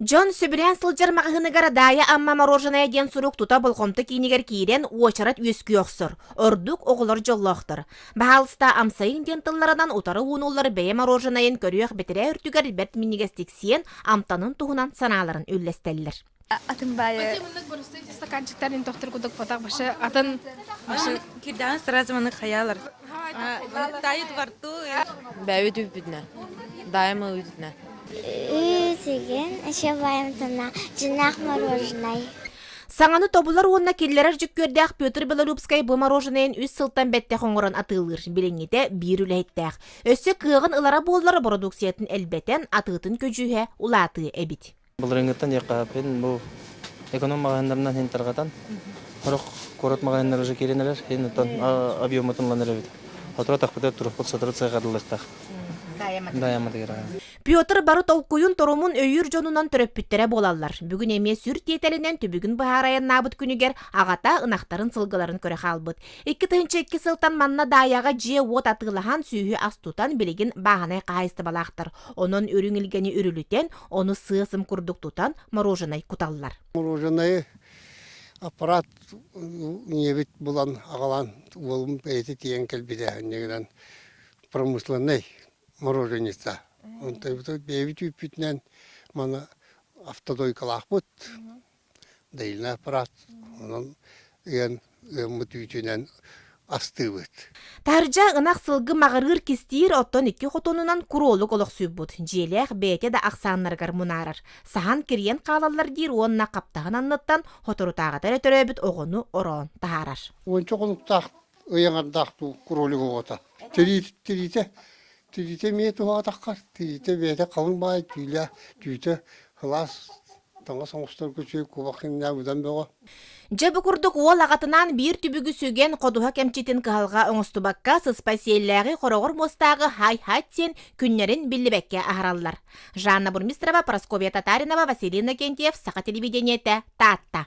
Дьон сөбүлээн сылдьар маҕаһыыныгар Даайа Амма мороженое диэн сурук тута болҕомто киинигэр киирэн уочарат үөскүү охсор. Ордук оҕолор дьоллоохтор. Баһаалыста амсайыҥ диэн тылларынан утары уунуллар бэйэ мороженайын көрүөх бэтэрээ өртүгэр бэрт минньигэстик сиэн, амтанын туһунан санааларын үллэстэллэр. Атын баайы стаканчиктарын тохтор кудук потак башы атын башы Кирдэҕин сразу маны хайаалар. Тайыт во рту. Бэйбит үүппүтүнэ. Даайма үүтүнэ. Үүтүгүн еще баайымтана дьиҥнээх мороженай. Саҥаны тобулар уонна киллэрэр дьүккүөрдээх Петр Белолюбскай бу мороженайын үс сылтан бэттэх оҥорон атыылыыр. Билиҥҥитэ биир үлэһиттээх. Өссө кыаҕын ылара буоллар бородууксуйатын элбэтэн, атыытын көдьүүһэ улаатыа эбит. Былырыыҥҥыттан диэххэ бу эконом маҕаһыыннарынан иһин тарҕатан, сорох куорат маҕаһыыннара уже киирэн эрэр, иһин оттон объеммутун ылан эрэбит. Сотору атахпытыгар турукпут сотору сыаҕарыллыахтаах. Даайаматыгар. Петр бары толкуйун торумун өйүүр дьонунан төрөппүттэрэ буолаллар. Бүгүн эмиэ сүр тиэтэлинэн түбүгүн быһаара айаннаабыт күнүгэр аҕата ынахтарын сылгыларын көрө хаалбыт. 2002 сылтан манна Даайаҕа дьиэ-уот атыылаһан, сүөһү ас тутан, билигин бааһынай хаһаайыстыбалаахтар. Онон үрүҥ илгэни үрүлүтэн, ону сыа-сым курдук тутан, мороженай куталлар. Мороженайы аппарат ийэбит булан аҕалан уолум бэйэтэ тиийэн кэлбитэ инньэ промышленнай мороженица. Онтон бэйэбит үүппүтүнэн маны автодойкалаахпыт доильный аппарат онон ыан ыаммыт үүтүнэн астыыбыт. Таһырдьа ынах сылгы маҕырыыр кистиир, оттон икки хотонунан куруолук олохсуйбут. Дьиэлээх бэйэтэ да ахсааннарыгар мунаарар. Саһан кирийэн хаалаллар диир уонна хаптаһын анныттан соторутааҕыта эрэ төрөөбүт оҕону ороон таһаарар. Уонча хонуктаах ыйаҥардаах дуу кролик оҕото. Тириитэ, тириитэ эмиэ туһаатахха, тириитэ бэйэтэ халыҥ баай түүлээх, түүтэ сылаас таҥас оҥосторго үчүгэй куобах киҥнээх быдан бөҕө. Дьэ бу курдук уол аҕатынаан биир түбүгү сүгэн ходуһа кэмчитин кыһалҕа оҥостубакка сыспай сиэллээҕи хороҕор муостааҕы хай-хать сиэн күннэрин биллибэккэ аһараллар. Жанна Бурмистрова, Прасковья Татаринова, Василий Иннокентьев, Саха телевидениетэ, Таатта.